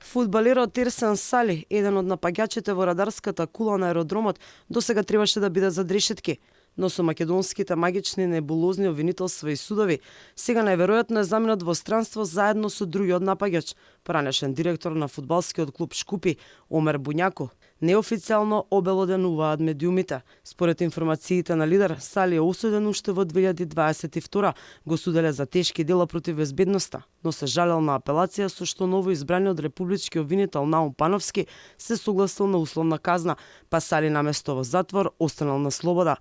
Фудбалерот Ерсен Сали, еден од напаѓачите во радарската кула на аеродромот, досега требаше да биде за решетки, но со македонските магични небулозни обвинителства и судови, сега најверојатно е заминат во странство заедно со другиот напаѓач, поранешен директор на фудбалскиот клуб Шкупи, Омер Буњако. Неофицијално обелоденуваат медиумите. Според информациите на Лидер, Сали е осуден уште во 2022, го суделе за тешки дела против безбедноста, но се жалел на апелација со што ново избраниот републички обвинител Наум Пановски се согласил на условна казна, па Сали наместо во затвор останал на слобода.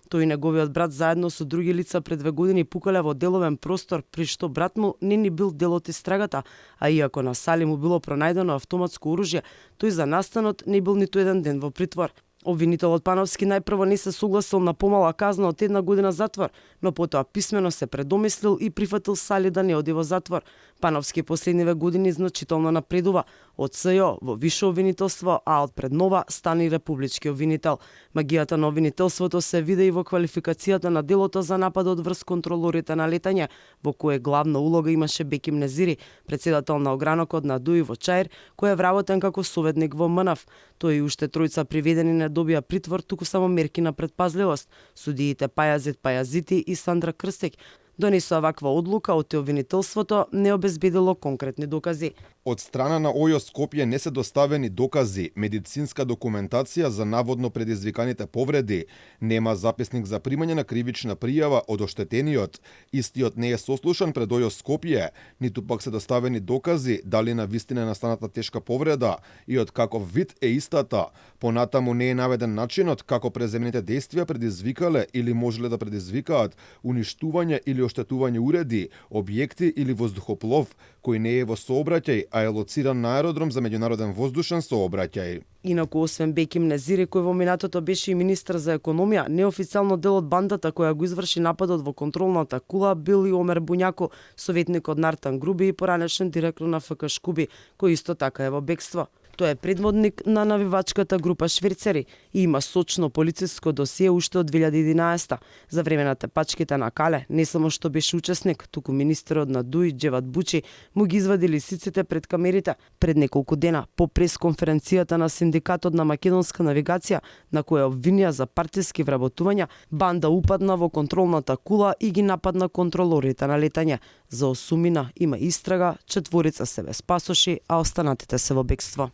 Тој и неговиот брат заедно со други лица пред 2 години пукале во деловен простор, при што брат му не ни бил дел од истрагата, а иако на Сали му било пронајдено автоматско оружје, тој за настанот не бил ниту еден ден во притвор. Обвинителот Пановски најпрво не се согласил на помала казна од 1 година затвор, но потоа писмено се предомислил и прифатил Сали да не оди во затвор. Пановски последниве години значително напредува од СЈО во висше обвинителство, а од пред нова стана и републички обвинител. Магијата на обвинителството се виде и во квалификацијата на делото за нападот врз контролорите на летање, во кое главна улога имаше Беким Незири, председател на огранокот на ДУИ во Чаир, кој е вработен како советник во МНАФ. Тој и уште тројца приведени не добија притвор, туку само мерки на предпазливост. Судиите Пајазит Пајазити и Сандра Крстик донесоа ваква одлука, од обвинителството не обезбедило конкретни докази. Од страна на ОЈО Скопје не се доставени докази, медицинска документација за наводно предизвиканите повреди, нема записник за примање на кривична пријава од оштетениот, истиот не е сослушан пред ОЈО Скопје, ниту пак се доставени докази дали на вистина е настаната тешка повреда и од каков вид е истата. Понатаму не е наведен начинот како преземните действија предизвикале или можеле да предизвикаат уништување или оштетување уреди, објекти или воздухоплов кој не е во сообраќај, а е лоциран на аеродром за меѓународен воздушен сообраќај. Инаку, освен Беким Незири, кој во минатото беше и министр за економија, неофицијално дел од бандата која го изврши нападот во контролната кула бил и Омер Буњако, советник од Нартан Груби и поранешен директор на ФК Шкуби, кој исто така е во бегство. Тој е предводник на навивачката група Шверцери и има сочно полициско досие уште од 2011. За време на тепачките на Кале, не само што беше учесник, туку министерот на ДУИ Джеват Бучи му ги извади лисиците пред камерите. Пред неколку дена, по пресконференцијата на Синдикатот на македонска навигација, на која обвинија за партиски вработувања, банда упадна во контролната кула и ги нападна контролорите на летање. За осумина има истрага, 4 се без пасоши, а останатите се во бегство.